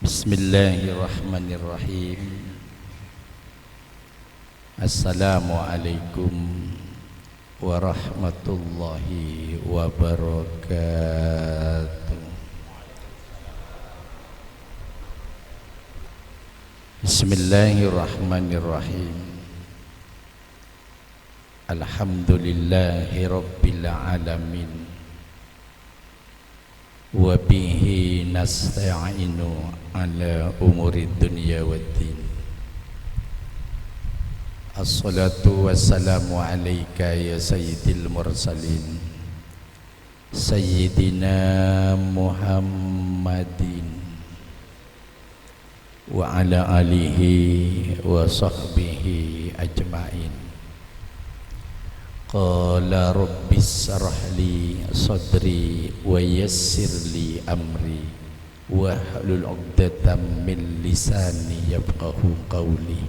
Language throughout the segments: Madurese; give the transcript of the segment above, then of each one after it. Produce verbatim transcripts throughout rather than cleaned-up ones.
Bismillahirrahmanirrahim. Assalamualaikum warahmatullahi wabarakatuh. Bismillahirrahmanirrahim. Alhamdulillahirabbil alamin. Wa bihi nasta'inu ala umuri dunya waddin. Assalatu wassalamu alaika ya sayyidil mursalin, sayyidina Muhammadin, wa ala alihi wa sahbihi ajma'in. Qala rabbis syrah li sadri wa yassir li amri wahlul 'uqdatam min lisani yafqahu qawli.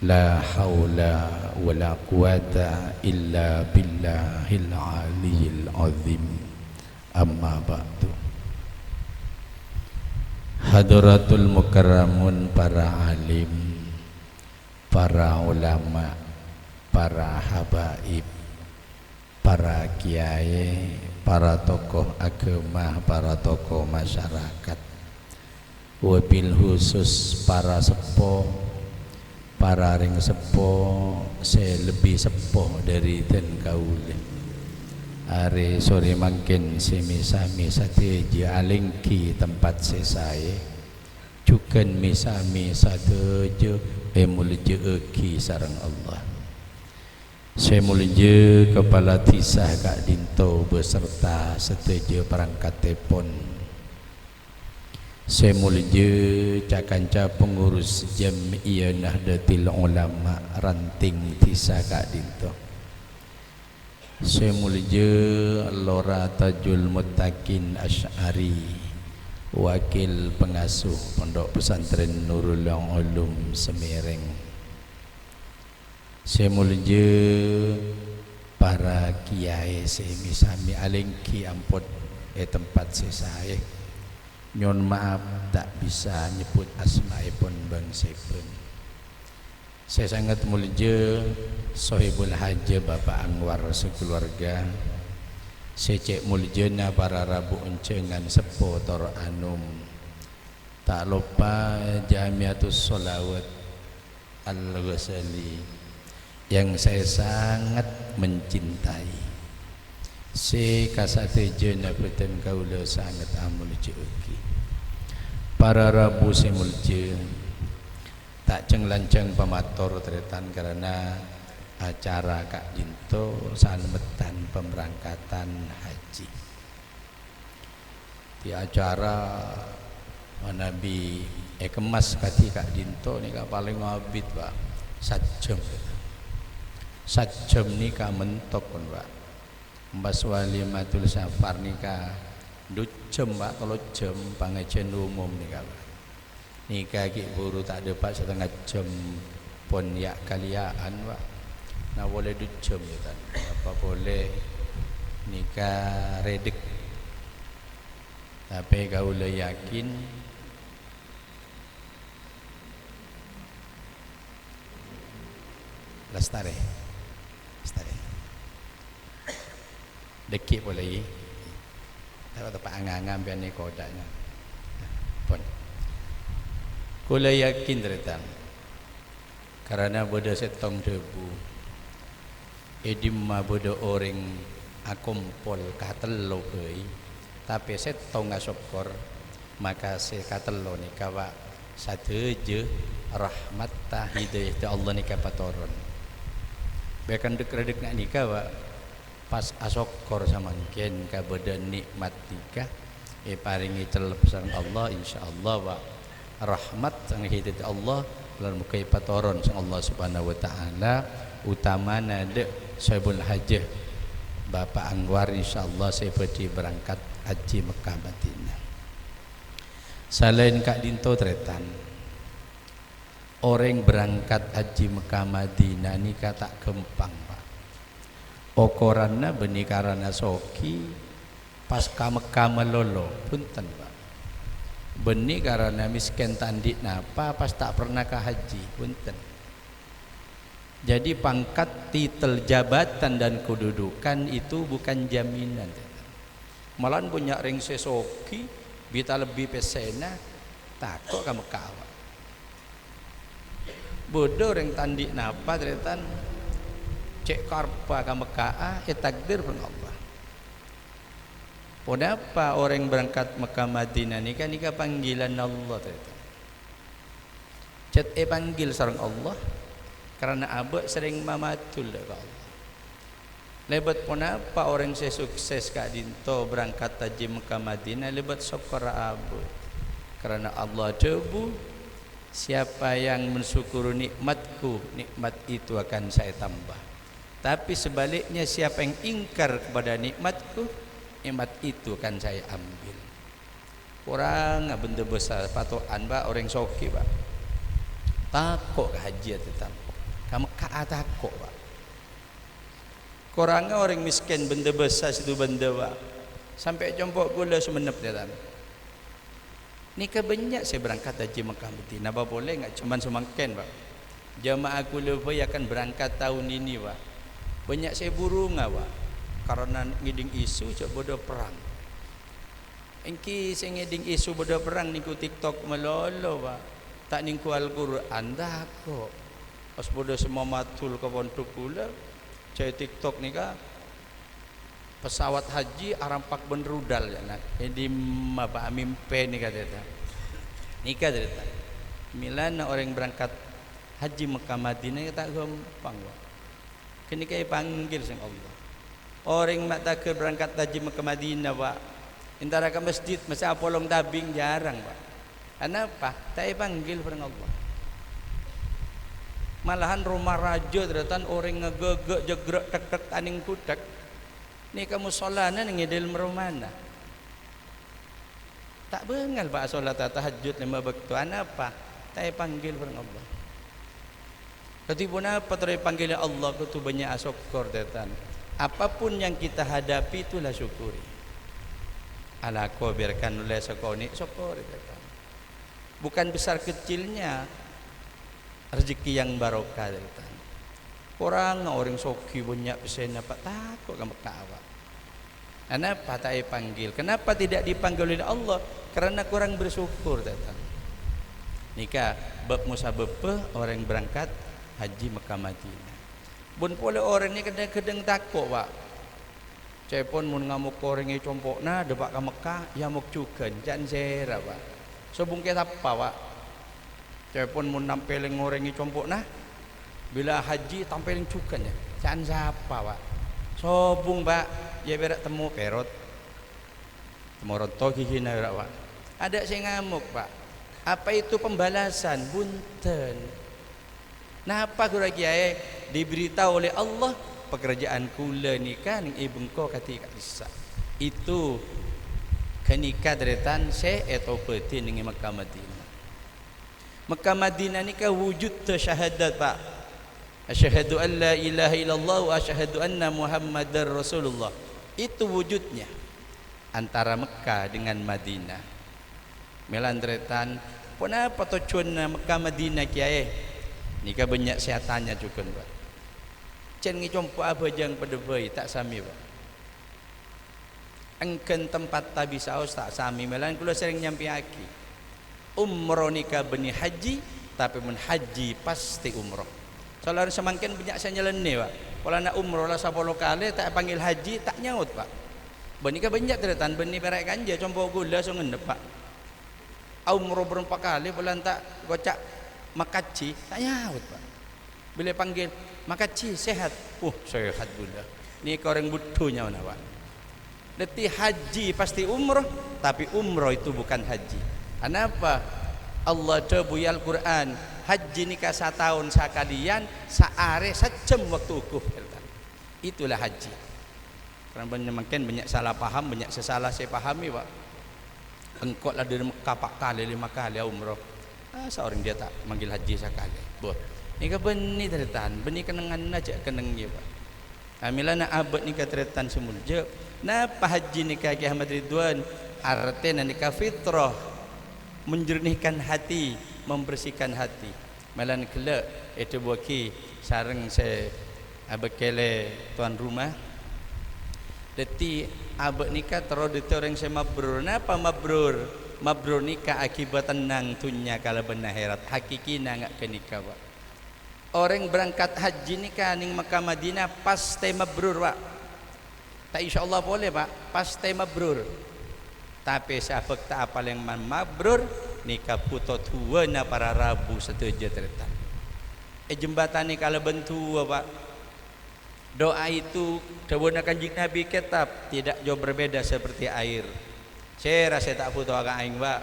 La haula wa la quwata illa billahil aliyyil azim. Amma ba'du. Hadratul mukarramun, para alim, para ulama, para habaib, para kiyaè, para tokoh agama, para tokoh masyarakat, wabil khusus para seppo, para rèng seppo sè lebbi seppo dhâri dân kaulâ. Arè sorè mangkèn sè mè-samè sadhâjâ alèngghi tempat sè saè, jhughân mè-samè sadhâjâ èmoljâ'aghi sareng Allah. Sè moljâ Kapala Dhisa ka'dinto beserta sadhâjâ parangkattèpon. Sè moljâ ca-kanca pengurus Jam'iyah Nahdlatul Ulama ranting dhisa ka'dinto. Sè moljâ Lora Tajul Muttaqin Asy'ari, wakil pengasuh Pondok Pesantren Nurul Ulum Semèrèng. Sè moljâ para kiyaè sè mè-samè alèngghi ampon è tempat sè saè. Nyo'on ma'ap ta' bisa nyebbhut asmaèpon bhângsèpon. Sè sanget moljâ Sohibul Hajah Bapa' Anwar sakaluarga, sè cè' moljâna para rabu onjhângan seppo tor anom. Ta' loppa Jamiatus Sholawat Al-Ghazali yang saya sangat mencintai, sè ka sadhâjâna bhâdhân kaulâ sanget amoljâ'aghi. Para rabu sè moljâ, ta' jhâng-lanjhâng pamator tarètan karana acara ka'dinto salameddhân pamrangkatan hajji. Di acara manabi èkemmas kadhi ka'dinto nèka palèng abit, Pak. Sajjhâm. Sajjhâm nèka mentok, Pak. Empas walimatul safar nèka du jhâm, Pak, tello jhâm pangajhiân umum nèka, Pak. Nèka ghi' buru ta' dâpa' satengnga jhâm pon ya'-kaliya'an, Pak. Na polè du jhâm, ya, kan. Apa polè nèka rèdhek. Tapè kaulâ yakin lastarè. Lastarè. Dhâggi' polè, ghi. Tao teppa' anga-anga sampèyan nèko kodhâ'na. Pon. Kaulâ yakin, tarètan, karana bâdâ sèttong dhâbu, è dimma bâdâ orèng akompol katello bhâi, tapè sèttong asokkor, maka sè katello nèka, Pak, sadhâjâ rahmatta, hidayah Allah nèka patoron. Bhâkal dhâk-rèdhâk nga' nèka, Pak, pas asokkor samangkèn kabâdâ'ân nè'mat nèka èparèngè cellep sareng Allah, insyaallah, wa rahmat sareng hidayah Allah, lan moghâ èpatoron sareng Allah Subhanahu wa Ta'ala, utamana dâ' Sohibul Hajah Bapa' Anwar, insyaallah sè bhâdhi berangkat hajji Mekkah Madinah. Salaèn ka'dinto, tarètan, orèng berangkat hajji Mekkah Madinah nèka ta' ghâmpang, Pak. Okoranna bânnè karana soghi, pas ka Mekkah malolo, bhunten, Pak. Bânnè karana mèskèn ta' andi' napa, pas ta' pernah ka haji, bhunten. Jadi, pangkat, titel, jabatan, dan kedudukan itu bukan jaminan. Malahan bânnya' rèng sè soghi, bi' ta' lebbi pèssèna, tako' ka Mekkah, Pak. Bâdâ orèng ta' andi' napa, tarètan, cè' karebbhâ ka Mekkah, ètakdir bân Allah. Ponapa orèng berangkat Mekkah Madinah nèka, nèka panggilan Allah, tarètan. Cè' èpanggil sareng Allah, karana abâ' serrèng mamadul dâ' ka Allah. Lèbât ponapa orèng sè sukses ka'dinto berangkat haji Mekkah Madinah? Lèbât sokkorra abâ'. Karana Allah adhâbu, "Siapa yang mensyukuri nikmat-Ku, nikmat itu akan Saya tambah. Tapi sebaliknya, siapa yang ingkar kepada nikmat-Ku, nikmat itu akan Saya ambil." Korangnga bândhâ bhâsa pato'an, Pak, orèng soghi, Pak. Tako' ka haji, tarètan. Ka Mekkah tako', Pak. Korangnga orèng mèskèn bândhâ bhâsa sè du-bândhâ, Pak. Sampè' compo' kaulâ Songennep, tarètan. Nèka bânnya' sè berangkat haji Mekkah Madinah, apa polè nga' coma samangkèn, Pak. Jamaah kaulâ bhâi akan berangkat tahun ini, Pak. Bânnya' sè burungnga, Pak. Karana ngèdhing isu jhâ' bâdâ perrang. Èngghi sè ngèdhing isu bâdâ perrang nèngghu TikTok malolo, Pak. Ta' nèngghu Al-Qur'an, tako'. Pas bâdâ sè mamadul ka pondhuk kaulâ, jhâ' TikTok nèka pesawat haji arampak bân rudal, jâ' na. È dimma, Pak, mimpè nèka, tarètan. Nèka, tarètan. Mèlana orèng berangkat haji Mekkah Madinah ta' ghâmpang, Pak. Ghânèka èpanggil sareng Allah. Orèng ma' tagher berangkat haji Mekkah Madinah, Pak. Entara ka masjid, masa apolong tabing, jarang, Pak. Anapa? Ta' èpanggil sareng Allah. Malahan roma rajâ, tarètan, orèng ngaghâghâ' jhâghrâ' thèk-thèk ta' nèngghu thèk. Nèka mosolana neng è dâlem romana. Ta' bângal, Pak, asolatta tahajjud lèma bâkto. Anapa? Ta' èpanggil sareng Allah. Dhâddhi, ponapa terro èpanggil Allah, kodhu bânnya' asokkor, tarètan. Apapun yang kita hadapi, itulah syukuri. Alako biarkan ollè sakonè', sokkori, tarètan. Bukan besar kecilnya rezeki yang barokah, tarètan. Korangnga orèng soghi bânnya' pèssèna, Pak, tako' ka Mekkah, Pak. Anapa ta' èpanggil? Kenapa tidak dipanggil oleh Allah? Karena kurang bersyukur, tarètan. Nèka bâb-, mosabbhâbbhâ orèng berangkat haji Mekkah Madinah. Bun polè orèng nèka kadhâng-kadhâng tako', Pak. Ca'èpon mon ngamok orèng è compo'na, dâpa' ka Mekkah, èamok jhughân, ca'na sèra, Pak. Sobung kè sapa, Pak? Ca'èpon mon nampèlèng orèng è compo'na, bilâ haji tampèlèng jhughân, yâ. Ca'na sapa, Pak? Sobung, Pak, yâ pèra' temmo pèrot. Temmo ronto ghighina pèra', Pak. Adâ' sè ngamok, Pak. Apa itu pembalasan? Bhunten. Napa ghuru kèyaè? Diberitahu oleh Allah, "Pekerjaan kaulâ nèka neng è bengko kadhi ka'dissa'." Itu ghânèka tarètan sè ètobâdhi neng è Mekkah Madinah. Mekkah Madinah nèka wujudda syahadat, Pak. "Asyhadu an la ilaha illallah wa asyhadu anna Muhammadar Rasulullah." Itu wujudnya antara Mekkah dengan Madinah. Mèlan tarètan, ponapa tojjhuwânna Mekkah Madinah kèyaè? Nèka bânnya' sè atanya jhughân, Pak. Cèn ngè compo'na abhâjâng padâ bhâi, ta' samè, Pak. Ènggân tempatta bisaos ta' samè, mèlan kaulâ serrèng nyampèyaghi. Umroh nèka bânnè haji, tapè mon haji pastè umroh. Saolèra samangkèn bânnya' sè nyalènè, Pak. Polana umroh la sapolo kalè, ta' èpanggil haji, ta' nyaot, Pak. Bânnè ka bânnya' tarètan, bânnè pèra' è kanja, compo' kaulâ songennep, Pak. Aumroh bârâmpa kalè, polana ta' ngoca' makajhi, ta' nyaot, Pak. Bilâ èpanggil, "Makajhi, sehat?" "Uh, sehat, kaulâ." Nèka orèng bhuddhu nyaona, Pak. Dhâddhi haji pastè umroh, tapè umroh itu bukan haji. Anapa? Allah dhâbu è Al-Qur'an, "Haji nèka sataon sakalèyan, saarè sajjhâm bâkto ongghu." Itulah haji. Karana bânnya' mangkèn bânnya' sala paham, bânnya' sè sala sè èpahamè, Pak. Engko' la dâri Mekkah pa' kalè, lèma kalè umroh. Masa orèng dhiyâ ta' manggil haji sakalè? Bâh, nèka bânnè tarètan, bânnè kennengnganna jhâ' kennengngè, Pak. Amèlana abâ' nèka tarètan sè molja. Napa haji nèka, Kè Ahmad Ridwan? Artèna nèka fitrah. menjernihkan hati, membersihkan hati. Malan ghellâ' èdhâbuwâghi sareng sè abâkkèlè tuan rumah. Dhâddhi, abâ' nèka terro dhâddhi orèng sè mabrur. Napa mabrur? Mabrur nèka aghibâ tennang dhunnya kalabân akhèrat. Hakikina nga' ghânèka, Pak. Orèng berangkat haji nèka neng Mekkah Madinah pastè mabrur, Pak. Ta' insyaallah polè, Pak, pastè mabrur. Tapè sè abhâkta palèng ma-, mabrur nèka bhuto du'âna para rabu sadhâjâ, tarètan. Èjembatanè kalabân du'â, Pak. Doa itu, dhâbuna Kanjeng Nabi, kètab tidak jauh berbeda seperti air. Sèra sè ta' bhutowa ka aèng, Pak?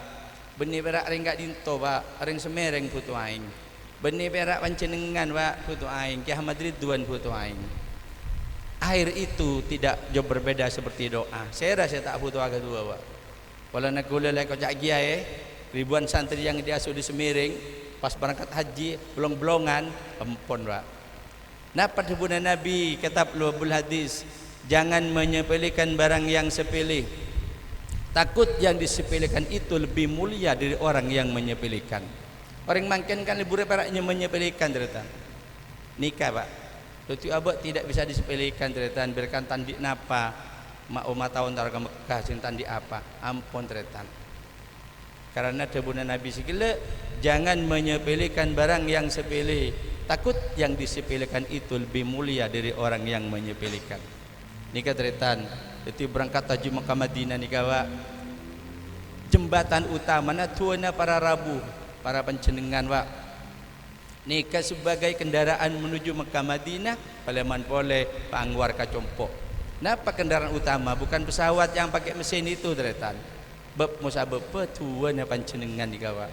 Bânnè pèra' rèng ka'dinto, Pak, rèng Sèmèrèng bhuto aèng. Bânnè pèra' panjhennengngan, Pak, bhuto aèng. Kè Ahmad Ridwan bhuto aèng. Air itu tidak jauh berbeda seperti doa. Sèra sè ta' bhutowa ka du'â, Pak? Polana kaulâ la èkoca' kèyaè, ribuan santri yang diasuh di Sèmèrèng, pas berangkat haji, blong-blongan, empon, Pak. Napa dhâbuna Nabi, kètab Lubbul Hadis, "Jangan menyepelekan barang yang sepele. Takut yang disepelekan itu lebih mulia dari orang yang menyepelekan." Orèng mangkèn kan lebur pèra' nye-, menyepelekan, tarètan. Nèka, Pak. Dhâddhi abâ' tidak bisa disepelekan, tarètan. Berkan ta' andi' napa, ma-, omataon taro ka Mekkah, sè ta' andi' apa. Ampon, tarètan. Karana dhâbuna Nabi sè ghellâ', "Jangan menyepelekan barang yang sepele. Takut yang disepelekan itu lebih mulia dari orang yang menyepelekan." Nèka, tarètan, dhâddhi berangkat haji Mekkah Madinah nèka, Pak, jembatan utamana du'âna para rabu, para panjhennengngan, Pak. Nèka sebagai kendaraan menuju Mekkah Madinah, palèman polè Pa' Anwar ka compo'. Napa kendaraan utama? Bukan pesawat yang pakai mesin itu, tarètan. Bâb-, mosabâbbhâ du'âna panjhennengngan nèka, Pak.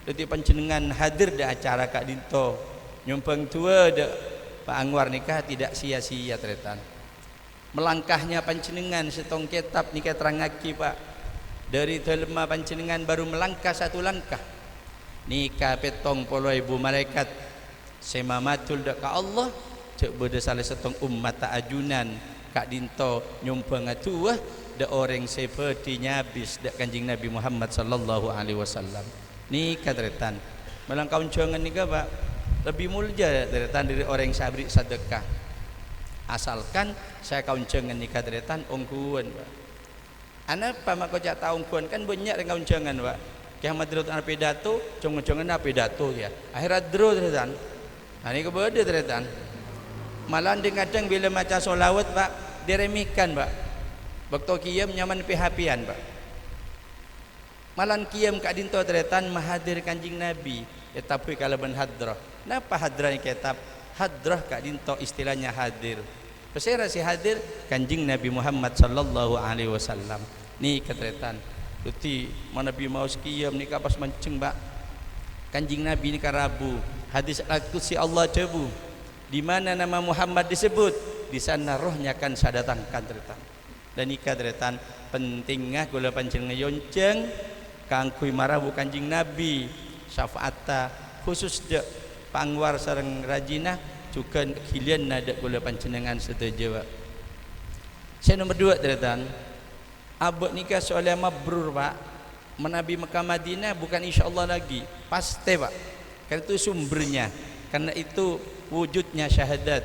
Dhâddhi panjhennengngan hadir dâ' acara ka'dinto, nyombhâng du'â dâ' Pa' Anwar nèka tidak sia-sia, tarètan. Melangkahnya panjhennengngan sèttong kètab nèka èterrangngaghi, Pak. Dâri dâlemma panjhennengngan baru melangkah satu langkah. Nèka pèttong polo èbu malaèkat sè mamadul dâ' ka Allah, jhâ' bâdâ sala sèttong ommatta ajunan ka'dinto nyombhângnga du'â dâ' orèng sè bhâdhi nyabis dâ' Kanjeng Nabi Muhammad sallallahu alaihi wasallam. Nèka, tarètan. Malang kaonjhângan nèka, Pak, lebbi molja, tarètan, dâri orèng sè aberri' sadâkah. Asalkan sè kaonjhângan nèka, tarètan, ongghuwân, Pak. Anapa makoca' ta' ongghuwân? Kan bânnya' rèng kaonjhângan, Pak. Kè Ahmad Ridwan apidato, jhâng-onjhânganna apidato, ya. Akhèr adro, tarètan. Nah, nèka bâdâ, tarètan. Malahan dhing-kadhâng bilâ maca sholawat, Pak, diremehkan, Pak. Bâkto qiyam nyaman P H P-an, Pak. Malahan qiyam ka'dinto, tarètan, mahadir Kanjeng Nabi, ètabbhuwi kalabân hadrah. Napa hadrah kètab? Hadrah ka'dinto istilahnya hadir. Pasèra sè hadir? Kanjeng Nabi Muhammad sallallahu alaihi wasallam. Nèka, tarètan. Dhâddhi, manabi maos qiyam nèka pas manjheng, Pak. Kanjeng Nabi nèka rabu. Hadis al-qudsi Allah dhâbu, "Di mana nama Muhammad disebut, di sana rohnya akan saya datangkan," tarètan. Ghânèka, tarètan, pentingnga kaulâ panjhennengngan èonjhâng kaangghuy marabu Kanjeng Nabi, syafa'atta khusus dâ' Pa' Anwar sareng rajina, jhughân ghilâna dâ' kaulâ panjhennengngan sadhâjâ, Pak. Sè nomer duwâ', tarètan, abâ' nèka sholèya mabrur, Pak. Manabi Mekkah Madinah bukan insyaallah lagi, pastè, Pak. Karena itu sumbernya, karena itu wujudnya syahadat.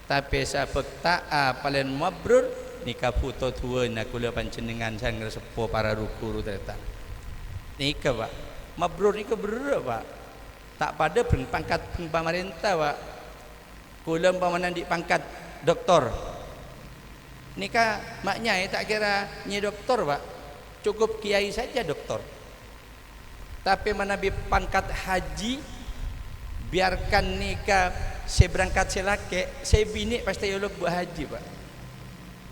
Tapè sabâb ta' apalèn mabrur, nèka bhuto duwâna kaulâ panjhennengngan sareng seppo para ru-ghuru, tarètan. Nèka, Pak, mabrur nèka berrâ', Pak. Ta' padâ bân pangkat bân pamarènta, Pak. Kaulâ umpamana andi' pangkat doktor. Nèka ma' nyai ta' kèra nyè doktor, Pak. Cukup kiai saja doktor. Tapè manabi pangkat haji, biarkan nèka sè berangkat sè lakè', sè binè' pastè èolok bu' haji, Pak.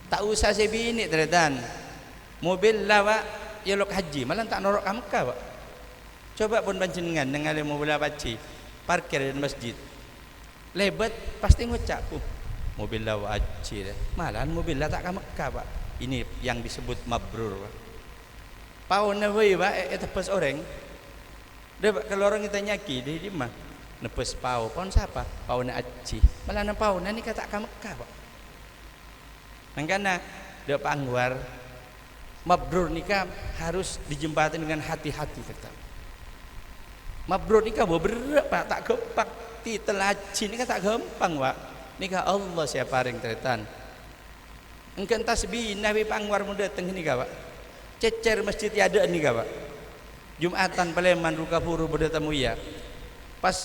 Ta' osa sè binè', tarètan. Mobil la, Pak, èolok haji, malahan ta' noro' ka Mekkah, Pak. Coba pon panjhennengngan nèngalè mobil la haji, parkir è masjid. Lèbât, pastè ngoca', "Uh, mobil la haji, dâ." Malahan mobil la ta' ka Mekkah, Pak. Ini yang disebut mabrur, Pak. Paona bhâi, Pak, è-, ètebbhâs orèng. Dâ, Pak, kalo orèng ètanya'aghi, "Dâri dimma?" Nebbhâs pao. "Paon sapa?" "Paona Ajji." Malahan paona nèka ta' ka Mekkah, Pak. Mangkana, dâ' Pa' Anwar, Mabrur nèka harus dijembatani dengan hati-hati, tetep. Mabrur nèka bâ-, berrâ', Pak, ta' ghâmpang. Titel hajji nèka ta' ghâmpang, Pak. Nèka Allah sè aparèng, tarètan. Èngghân tasbina bi' Pa' Anwar mon dâteng nèka, Pak. Cècèr masjid è adâ'ân nèka, Pak. Jum'atan palèman ru-kabhuru bâdâ tamoyya. Pas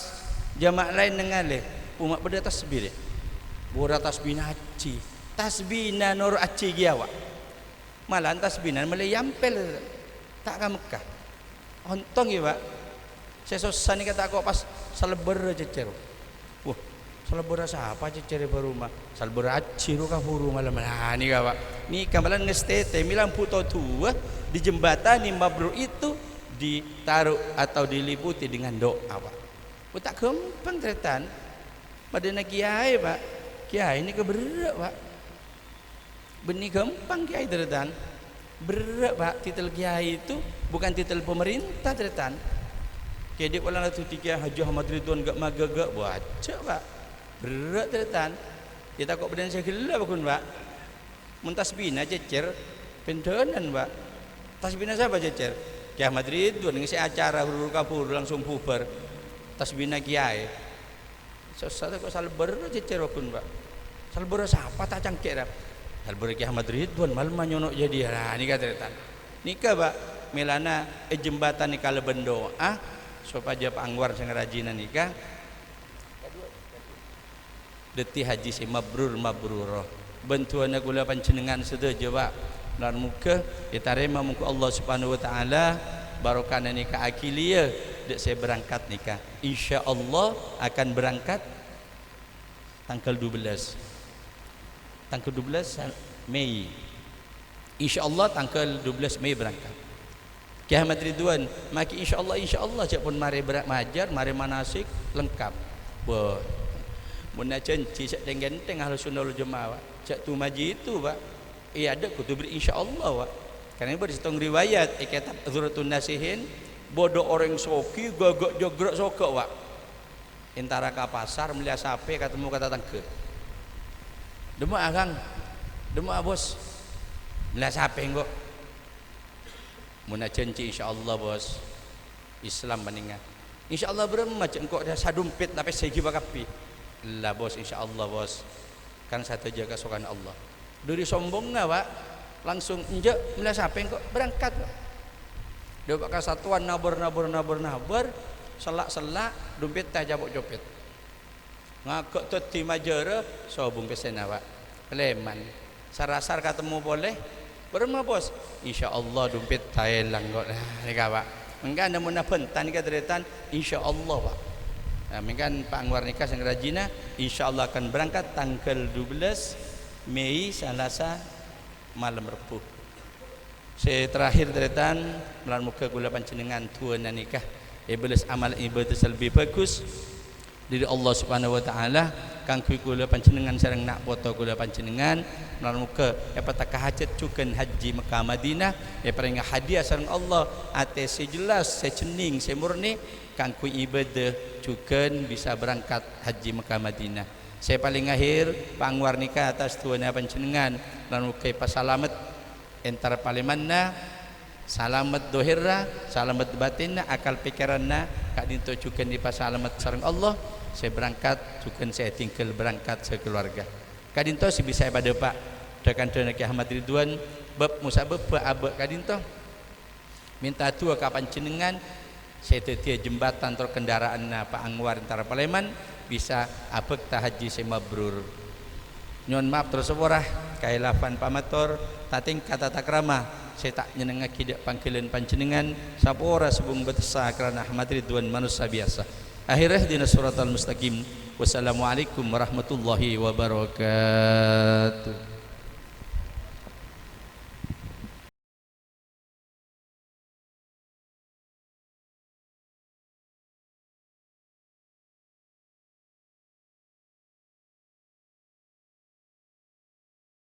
jamaah laèn nangalè, coma bâdâ tasbi, lè. Bârâ' tasbina hajji. Tasbina noro' hajji kèya, Pak. Malahan tasbina mellè è Ampel, ta' ka Mekkah. Ontong, yâ, Pak. Sè sossa nèka tako' pas salèbbârrâ cècèr. Wah, salèbbârrâ sapa cècèr è bârâmma? Salèbbârrâ hajji ru-kabhuru malem. Nah, nèka, Pak. Nèka malahan ngastètè, mèla bhuto du'a, dijembatani mabrur itu ditaruh atau diliputi dengan doa, Pak. Oh, ta' ghâmpang, tarètan. Padâna kèyaè, Pak. Kèyaè nèka berrâ', Pak. Bânnè ghâmpang, kèyaè, tarètan. Berrâ', Pak, titel kèyaè itu bukan titel pemerintah, tarètan. Kèyaè dhi' pola la dhâddhi Kèyaè Haji Ahmad Ridwan ghâ'-maghâ', ghâ' bâjâ, Pak. Berrâ', tarètan. Yâ, tako' bâdâna sè ghellâ', bâghun, Pak. Mon tasbina cècèr, pendhânan, Pak. Tasbina sapa cècèr? Kèyaè Ahmad Ridwan, ngèsè acara ru-kabhuru langsung bhubhâr. Tasbina kèyaè. Sossa tako' salèbbârrâ cècèr, bâghun, Pak. Salèbbârrâ sapa ta' cangkè', ra? Salèbbârrâ Kèyaè Ahmad Ridwan, malemma nyono' jâdiyâ. Nah, nèka, tarètan. Nèka, Pak, mèlana èjembatani kalabân do'a, sopajâ Pa' Anwar sè ngarajina nèka dhâddhi hajji sè mabrur mabrura. Bhântowanna kaulâ panjhennengngan sadhâjâ, Pak. Lan moghâ ètarèma mongghu Allah Subhanahu wa Ta'ala, barokahna nèka aghiliyâ dâ' sè berangkat nèka. Insyaallah akan berangkat tangghâl dua belas. Tangghâl dua belas Mei. Insyaallah tangghâl dua belas Mei berangkat. Kèyaè Ahmad Ridwan, maghi insyaallah, insyaallah, jhâ' pon marè bra-, majâr, marè manasik, lengkap. Wah, mon ajhânjhi jhâ' dhing-ghândhing Ahlussunnah wal Jamaah, Pak. Jhâ' tu-majitu, Pak. È adâ' kodhu bâri' insyaallah, Pak. Karana bâdâ sèttong riwayat è kètab Durratun Nasihin, bâdâ orèng soghi ghâghâ' jhâgrâ' sogâ', Pak. Entara ka pasar, mellèya sapè, katemmo ka tatangghâ. "Dâmma'a, Kang?" "Dâmma'a, Bos?" "Mellèya sapè, engko'." "Mon ajhânjhi, insyaallah, Bos, Islam panènga." "Insyaallah bârâmma, jhâ' engko' dâ' sadompèt la pèssè èghibâ kabbhi." "Ella, Bos, insyaallah, Bos. Kan sadhâjâ kasokanna Allah." Dhâri sombongnga, Pak, langsung, "Enjâ', mellèya sapè engko', berangkat, Pak." Dâpa' ka satowan nabâr, nabâr, nabâr, nabâr, sella'-sella', dompètta ècapo'-copèt. Ngaghâ' dhâddhi majârâ, sobung pèssèna, Pak. Palèman. Sar-asar katemmo polè, "Bârâmma, Bos?" "Insyaallah dompètta èlang, engko'." Nah, nèka, Pak. Mangkana mon abhânta nèka tarètan, insyaallah, Pak. Nah, mangkana Pa' Anwar nèka sè ngarajina, insyaallah akan berangkat tangghâl dua belas Mei, Salasa, malem Rebbhu. Sè terakhir, tarètan, lan moghâ kaulâ panjhennengngan du'âna nèka èbâles amal ibadah sè lebbi bhâghus dhâri Allah Subhanahu wa Ta'ala kaangghuy kaulâ panjhennengngan sareng na' poto kaulâ panjhennengngan, lan moghâ èpatekka hajhât jhughân hajji Mekkah Madinah, èparèngè hadiah sareng Allah, atè sè jelas, sè jhennèng, sè mornè, kaangghuy ibadah jhughân bisa berangkat hajji Mekkah Madinah. Sè palèng akhèr, Pa' Anwar nèka attas du'âna panjhennengngan, lan moghâ èpasalamet. Entar palèmanna, salamet dhohèrra, salamet batènna, akal pèkkèranna, ka'dinto jhughân èpasalamet sareng Allah, sè berangkat jhughân sè ètinggal berangkat sakalowarga. Ka'dinto sè bisa èpadâpa' dhâ-kandhâna Kè Ahmad Ridwan, bab musabbhâbbhâ abâ' ka'dinto. Mènta du'a ka panjhennengngan, sè dhâddhiyâ jembatan tor kendara'anna Pa' Anwar entar palèman bisa abhâkta hajji sè mabrur. Nyo'on ma'ap tor sapora, kaèlafan pamator, tatèngka tatakrama, sè ta' nyennengngaghi dhâ' pangghâliyân panjhennengngan, sapora sobung bâtessa karana Ahmad Ridwan manossa biyasa. Akhèr, ihdinas siratal mustaqim. Wassalamualaikum warahmatullahi wabarakatuh.